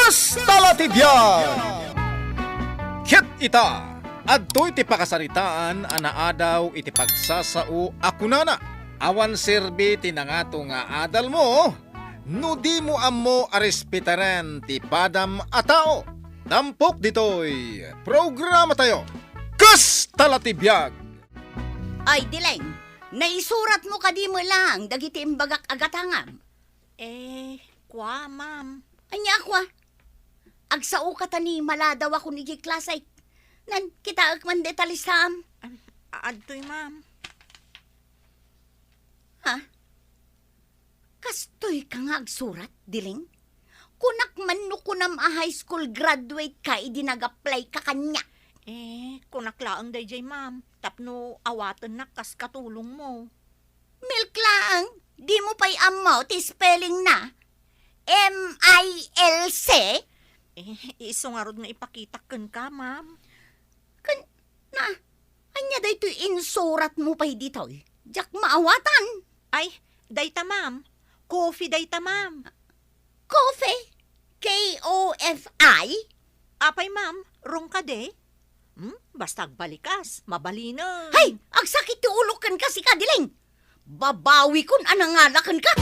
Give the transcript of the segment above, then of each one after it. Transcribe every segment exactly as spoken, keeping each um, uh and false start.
Kasta la ti biag! Ket ita, adtoy ti pakasaritaan a naadaw iti pagsasao a kunana, awan serbi ti nangato nga adalmo no dimo ammo a respetaren ti padam a tao. Tampok ditoy programatayo, Kasta la ti biag! Ay, Dileng, naisuratmo kadi met laeng dagiti imbagak a gatangam? Eh, kua, ma'am. Ania a kua? Agsaoka ta ni maladawakon idiay klasek. Nan, kitaek man dayta listaam. Am, a-, adtoy, ma'am. Ha? Kastoyka nga agsurat, Dileng? Kunak man no kunam a high school graduate ka idi nag-apply ka kaniak. Eh, kunak laeng daydiay, ma'am, tapno awatennak kas katulongmo. Milk laeng, dimo pay ammo ti spelling na? M I L C? Eh, isu ngarud nga ipakitak kenka, ma'am. Ken, na, ania daytoy insuratmo pay ditoy? Diak maawatan. Ay, dayta, ma'am. Coffee dayta, ma'am. Coffee? K O F I? Apay, ma'am, wrong kadi? Hmm? Basta agbalikas, mabalinen. Hay! Agsakit ti ulok kenka, sika, Dileng! Babawikon a nangala kenka!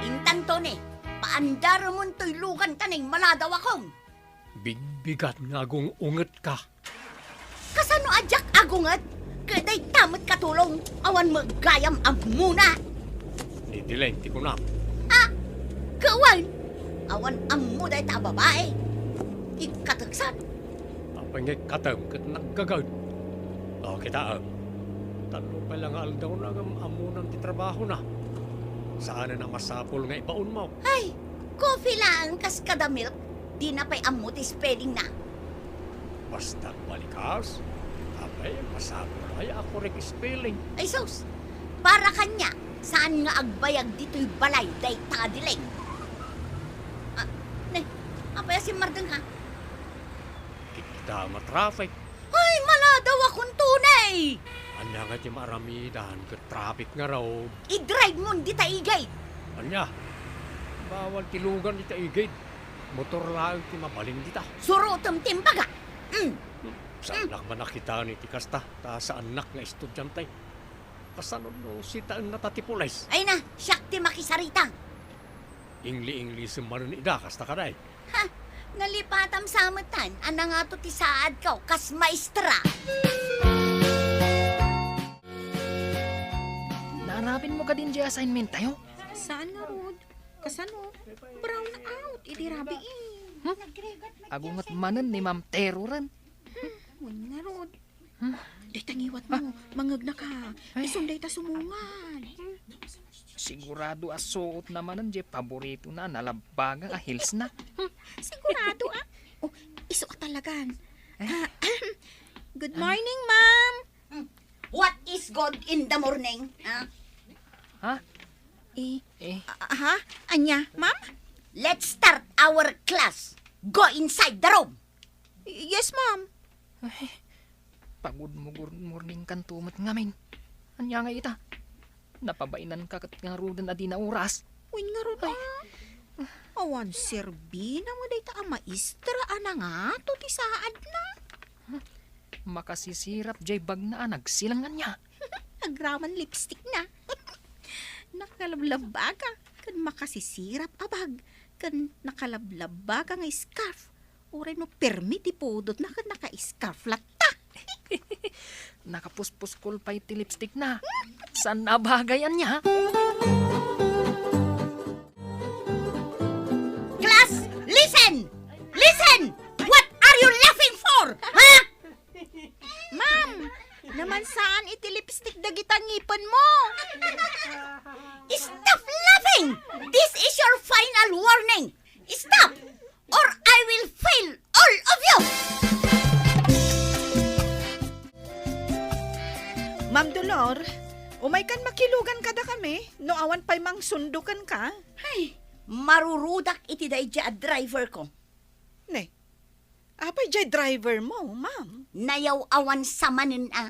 Intan, Tony, paandaremon toy lugan ta naimaladawakon. Bigbigat nga agung-ungetka. Kasano a diak agunget? Ket dayta met katulong, awan met gayam ammona. Ni Dileng ti kunam. Ah, kawan, awan ammo dayta a babae. Ikkateksan. Apay nga ikkatem ket naggaged? O, kitaem. Tallo pay la nga aldawna ngem ammonam ti trabahona. Saanen a masapul nga ibaonmo. Ay, coffee laeng kas kada milk. Dina pay ammo ti spelling na. Basta agbalikas, apay, masapul aya a correct spelling. Ay sus! Para kaniak, saan nga agbayag ditoy balay dayta a Dileng? Ah, ne, apay a simmardeng ka? Kikita a traffic. Ay, maladawakon, Tony! Ania nga ti maaramidan ket traffic ngarud? I-drive-mon dita igid. Ania? Bawal ti lugan dita igid. Motor laeng ti mabalin dita. Surotem ti imbaga. Mm. Saannak man a kitaen iti kasta, ta saannak nga estudiante. Kasano no sitaennata ti pulis? Ay na, siak ti makisarita. Ingli-inglisem manen ida, kasta kadi. Ha! Nalipatam sa metten a nangato ti saadko kas maestra. Naarapinmo kadin diay assignment tayo? Saan ngarud? Kasano? Brown out iti rabii. Hmm? Agunget manen ni Ma'am Teroren. Hmm, wen ngarud. Hmm? Dayta ngiwatmo, mangegnaka. Ay. Isun dayta sumungad. Sigurado a suotna manen diay paboritona a nalabbaga a heelsna. Hmm? Sigurado, ah. Oh, isu a talagan. Ay. Ah, good morning, ma'am. Hmm. What is good in the morning? Ah? Ha? Eh. Eh. Ah, ha? Ania, ma'am? Let's start our class. Go inside the room. Y-, yes, ma'am. Ay, pagod mo good morning kanto met ngamin. Ania nga ita? Napabainanka ket ngaruden a dina oras. Wen ngarud, ah. Awan serbina met dayta a maestra a nangato ti saadna. Makasisirap diay bagna a nagsilang ania. Agraman lipstickna. Nakalablabbaga ken makasisirap a bag ken nakalablabbaga nga scarf. Uray no permi ti pudotna ken naka-scarf latta. Nakapuspuskol pay ti lipstickna. Saan a bagay ania? Class, listen! Listen! What are you laughing for? Ha? Ma'am, namansaan iti lipstick dagita ngipenmo. Stop laughing! This is your final warning! Stop! Or I will fail all of you! Ma'am Dolor, umaykan makilugan kadakami no awan pay mangsundo kenka. Ay, marurudak iti daydiay a driver ko. Ne, apay diay driver mo, ma'am? Nayaw-awan sa manen a.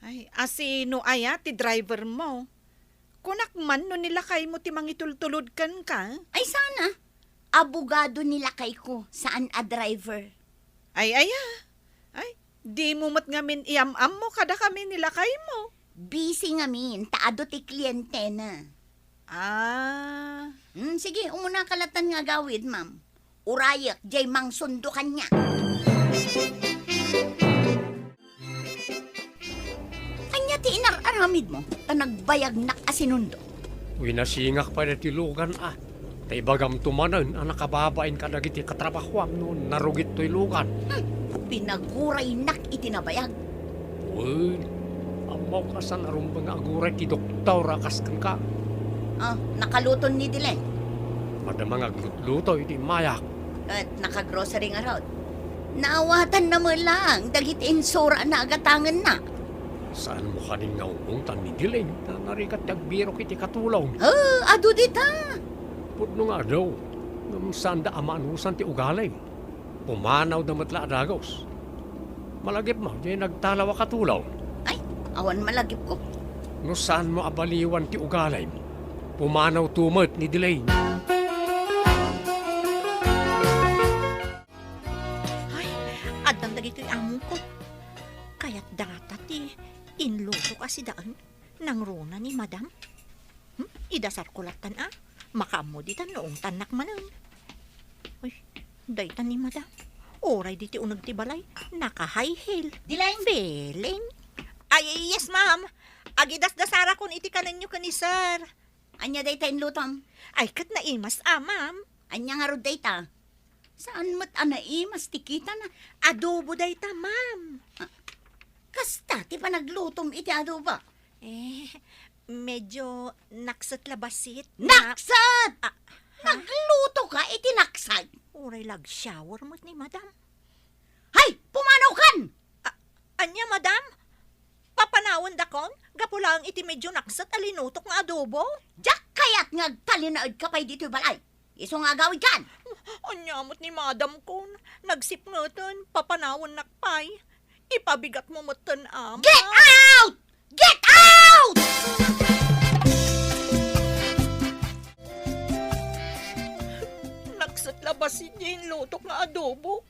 Ay, a sino aya ti driver mo? Kunak man no ni lakaymo ti mangitultulod kenka? Ay, sana. Abogado ni lakayko, saan a driver. Ay, aya. Ay, dimo met ngamin iyam-ammo kadakami ni lakaymo. Busy ngamin, ta adu ti klientena. Ah. Hmm, sige, umunaka latta nga agawid, ma'am. Urayek, jay mangsundo kaniak. Ania ti inar-aramidmo? Ta nagbayagnak a sinundo. Winasingak pay daytoy lugan, a. Ta ibagamto manen a nakababain kadagiti katrabahoam no narugit toy lugan. Hmm, pinaguraynak iti nabayag. Wen, ammok a saan a rumbeng nga aguray ti doktor a kas kenka. Ah, nakaluton ni Dileng. Madama nga aglutluto iti immayak. Ket nakagrocery ngarud. Naawatanna met laeng dagiti insura a nagatangenna. Saanmo kadin nga ungongtan ni Dileng ta narigat ti agbirok iti katulong? Ah, adu dita. Pudno nga adu, ngem saanda a maanusan ti ugalim. Pumanawda met la a dagus. Malagipmo, diay nagtalaw a katulong. Ay, awan malagipko. No saanmo a baliwan ti ugalim, pumanawto met ni Dileng. Ay, addan dagitoy amongko. Kayat data ti inlutok a sidaen. Nangruna ni Madam? Hmm? Idasarko lattan a. Makaammo ditan no ungtannak manen. Uy, dayta ni Madam. Uray diti uneg ti balay, naka-high heel. Dileng? Feeling. Ay, yes, ma'am. Agidasdasarakon iti kanenyo ken ni sir. Ania dayta inlutom? Ay, ket naimas a, ma'am. Ania ngarud dayta? Saan met a naimas ti kitana? Adobo dayta, ma'am. Ah, kasta ti panaglutom iti adobo? Eh, medyo nakset la bassit, ma- Nakset! Ah, ha? Nagluto ka iti nakset? Uray la agshower met ni Madam. Hay, pumanaw kan! A-, ania, Madam? Papanawendakon? Gapu laeng iti medyo nakset a linutok nga adobo? Diak kayat nga agtalinaedka pay ditoy balay. Isu nga agawidkan. Ania met ni Madam kon, nagsipngeten, papanawennak pay. Ipabigatmo metten, ama. Get out! Get out! Nakset la bassit diay inlutok nga adobo.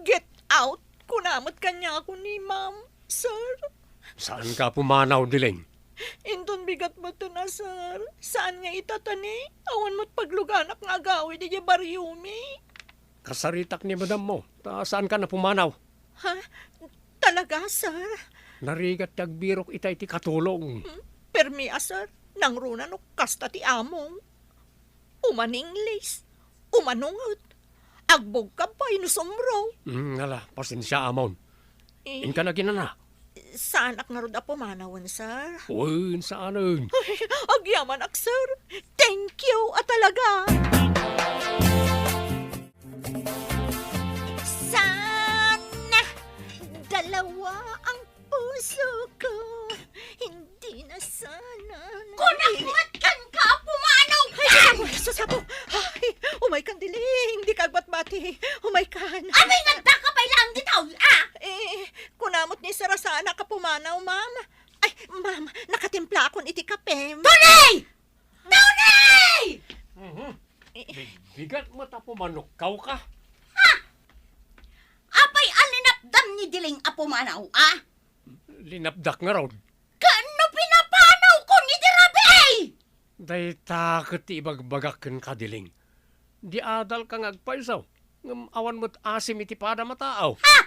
Get out! Kuna met kaniako ni Ma'am, sir. Saanka a pumanaw, Dileng? Inton bigat metten a, sir. Saan nga ita ta ni, awan met pagluganak nga agawid idiay bariomi. Kasaritak ni madammo, ta saanka a pumanaw? Ha? Talaga, sir? Narigat ti agbirok ita iti katulong. Hmm? Permi a, sir. Nangruna no kasta ti among. Umaninglis, umanunget, agbugkab pay no sumro. Mm, ala, pasensia, amon. Eh. Inka naginana. Saanak ngarud a pumanawen, sir. Wen, saanen. Ay, agyamanak, sir. Thank you a talaga. Sana dalawa ang puso ko, hindi na sana. Kunak met kenka a pumanaw kan! Ay, sus, Apo! Sus, Apo! Ay, umaykan, Dileng! Dika agbatbati! Umaykan! Amin nga daka pay laeng ditoy, a? Eh, kuna met ni sir a saanak a pumanaw, ma'am. Ay, ma'am, nakatimplaakon iti kapem. Tony! Tony! Mhm. Eh, eh. Bigbigat met a pumanukkaw ka. Ha? Apay a linapdam ni Dileng a pumanaw, a? Linapdak ngarud. Ken no pinapanawkon iti rabii! Dayta ket ti ibagbagak kenka, Dileng. Di adalka nga agpayso, ngem awan met asim iti padam a tao. Ha?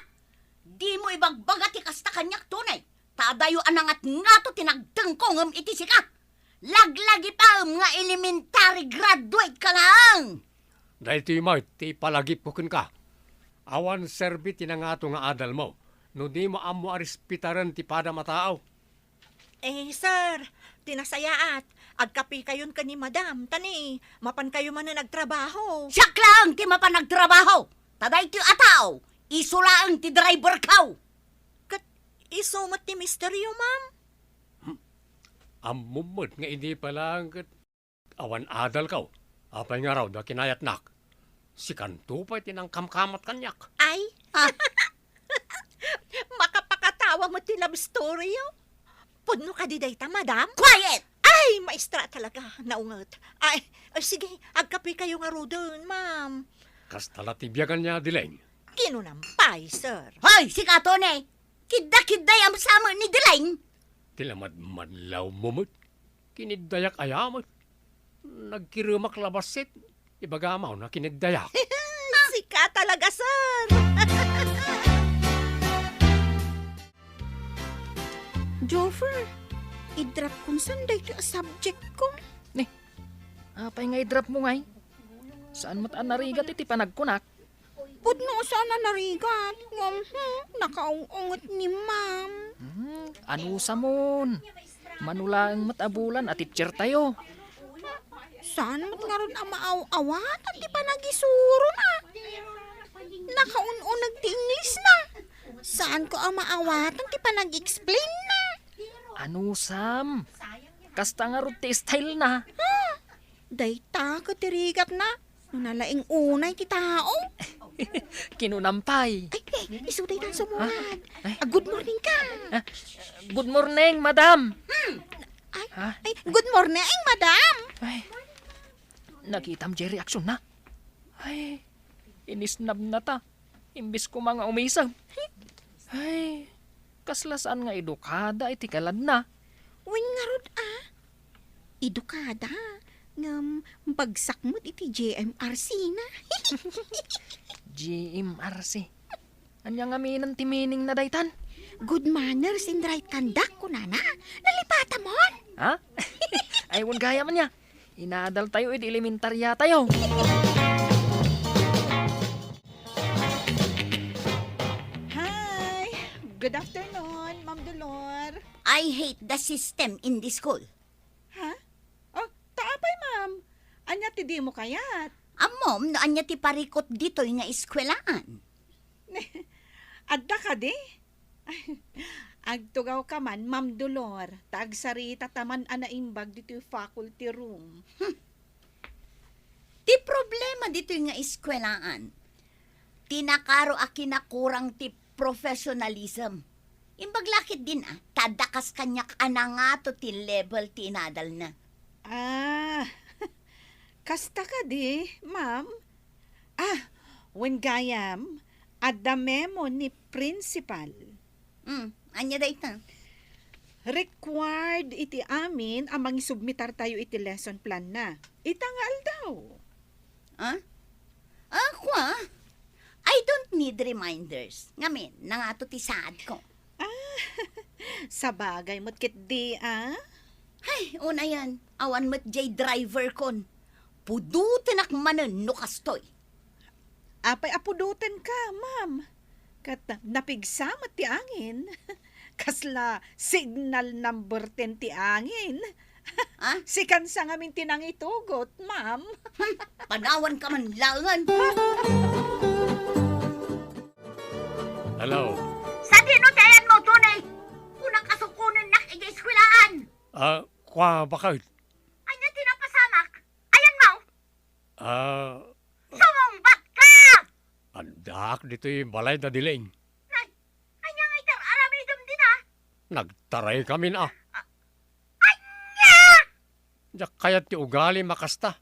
Dimo ibagbaga ti kasta kaniak, Tony. Ta adayo a nangatngato ti nagtengko ngem iti sika. Laglagipem nga elementary graduate ka laeng. Daytoy met ti ipalagipko kenka. Awan serbi ti nangato nga adalmo no dimo ammo a respetaren ti padam a tao. Eh, sir, ti nasayaat, agkapikayon ken ni madam, ta ni, mapankayo manen agtrabaho. Siak laeng ti mapan agtrabaho! Ta daytoy a tao, isu laeng ti driverko! Ket isu met ti misteryo, ma'am? Hmm. Ammom met nga idi pa laeng ket awan adalko. Apay ngarud a kinayatnak? Sikanto pay ti nangkamkamat kaniak. Ay? Ah. Makapakatawa met ti love story, oh. Pudno kadi dayta, madam? Quiet! Ay! Ay, maestra talaga, naunget. Ay, ay, sige, agkapekayo ngaruden, ma'am. Kasta la ti biagan ni Adeline. Kinunam pay, sir. Hoy, sika, Tony! Kidda-kidday a met ni Adeline! Ti lamadmadlawmo met. Kiniddayak aya met. Nagkiremak la bassit. Ibagam a kiniddayak. Sika talaga, sir. Joffer, i-drop kon san daytoy a subject ko. Ni, apay nga i-drop mo ngay? Saan met a narigat iti panagkunak? Pudno saan a narigat, ngem, hmm, nakaung-unget ni ma'am. Hmm, anusamon? Mano laeng met a bulan a teacher tayo. Saan met ngarud a maaw-awatan ti panagisurona? Nakaun-uneg ti English na. Saan ko a maawatan ti panag-explain na. Anusam? Kasta ngarud ti style na. Ha? Dayta ket ti rigat na. No nalaing unay ti tao. Kinunam pay. Ay, ay, isu daytan sumuad. Ah? Ah, good morning ka. Ah, good morning, madam. Hmm. Ay, ah? Ay, good morning, madam. Ay, nakitam jay reaksyon na. Ay, inisnab na ta. Imbis ko nga umisem. Ay, kasla saan nga edukada iti kaladna. Wen ngarud, ah. Edukada, ngem bagsak met iti G M R C na. G M R C. Ania ngamin ti meaning na daytan? Good manners and right conduct, kunana. Nalipatamon? Ha? Ay, wen gayam ania. Inadal tayo iti elementarya tayo. Hi! Good afternoon, Ma'am Dolor. I hate the system in this school. Ha? Oh, ta apay, ma'am? Ania ti dimo kayat? Ammom no ania ti parikut ditoy nga eskuelaan. Adda kadi? Agtugawka man, Ma'am Dolor, ta agsarita ta man a naimbag ditoy faculty room. Hmm. Ti problema ditoy nga eskuelaan, ti nakaro a kinakurang ti professionalism. Imbag la ketdin a, ta adda kas kaniak a nangato ti level ti inadalna. Ah, kasta kadi, ma'am? Ah, wen gayam, adda memo ni principal. Hmm, ania dayta? Required iti amin a mangisubmitar tayo iti lesson plan na. Ita nga aldaw. Ah? Ah, kua? I don't need reminders. Ngamin, nangato ti saadko. Ah, sabagay met ketdi, ah? Ay, unayan, awan met jay driver kon. Pudotenak manen no kastoy. Apay a pudotenka, ma'am? Ket napigsa met ti angin. Kasla signal number ten ti angin. Ah? Sikan sa ngamin ti nangitugot, ma'am. Hmm, panawanka man laengen. Hello. Sadino ti ayanmo, Tony? Kunak a sukonennak iti eskuelaan. Ah, kua, baket? Ania ti napasamak? Ayanmo? Ah. Sumungbatka! Addaak ditoy balay da Dileng. Nay, ania nga itar-aramidem dina? Nagtaray kamin a. A-, ania? Diak kayat ti ugalim a kasta.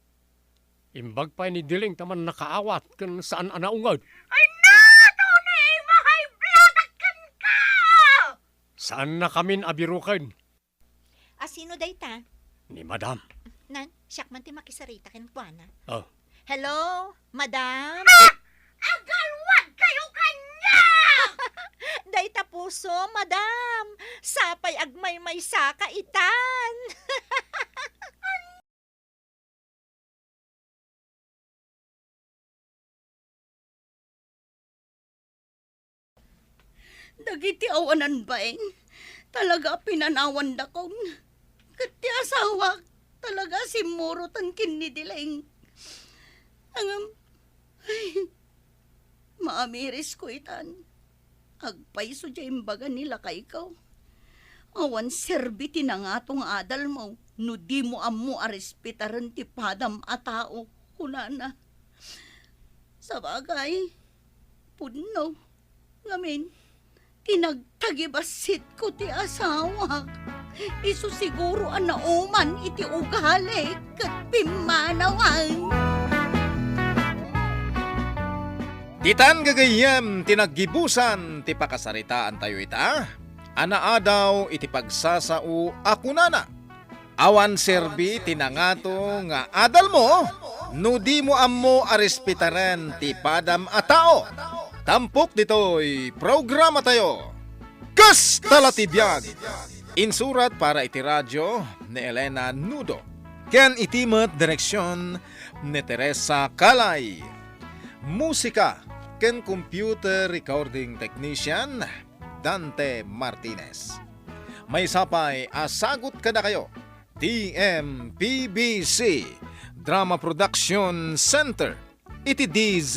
Imbag pay ni Dileng ta man nakaawat ken saan a naunged. Ay, na, Tony, ma-high blood-ak kenka! Saannakamin a biruken. A sino dayta? Ni Madam. Nan, siak man ti makisarita kenkuana. Oh. Hello, Madam? Ah! Agalwad kayo kanya! Dayta puso, Madam. Sapay agmaymaysa ka itan. Dagiti awanan bain, talaga a pinanawandakon. Ket ti asawak, talaga a simmuroten ken ni Dileng. Ngem, ay, maamirisko itan. Agpayso diay imbaga ni lakayko. Awan serbi ti nangato nga adalmo no dimo ammo a respetaren ti padam a tao, kunana. Sabagay, pudno. Ngamin, kinagtagibassitko ti asawak. Isu siguro a nauman iti ugali ket pimmanawan. Ditan gagayyem ti naggibusan ti pakasaritaantayo ita, a naadaw iti pagsasao a kunana, "Awan serbi ti nangato nga adalmo no dimo ammo a respetaren ti padam a tao." Tampok ditoy programatayo, Kasta la ti biag! Insurat para iti radio ni Elena Nudo, ken iti met direksion ni Teresa Calay. Musika ken computer recording technician, Dante Martinez. Maysa pay a sagut kadakayo, T M P B C Drama Production Center, iti D Z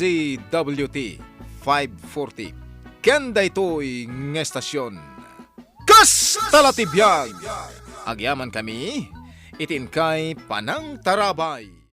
W T five forty, ken daytoy nga estasion, Kasta la ti biag! Agyaman kami iti inkay panangtarabay.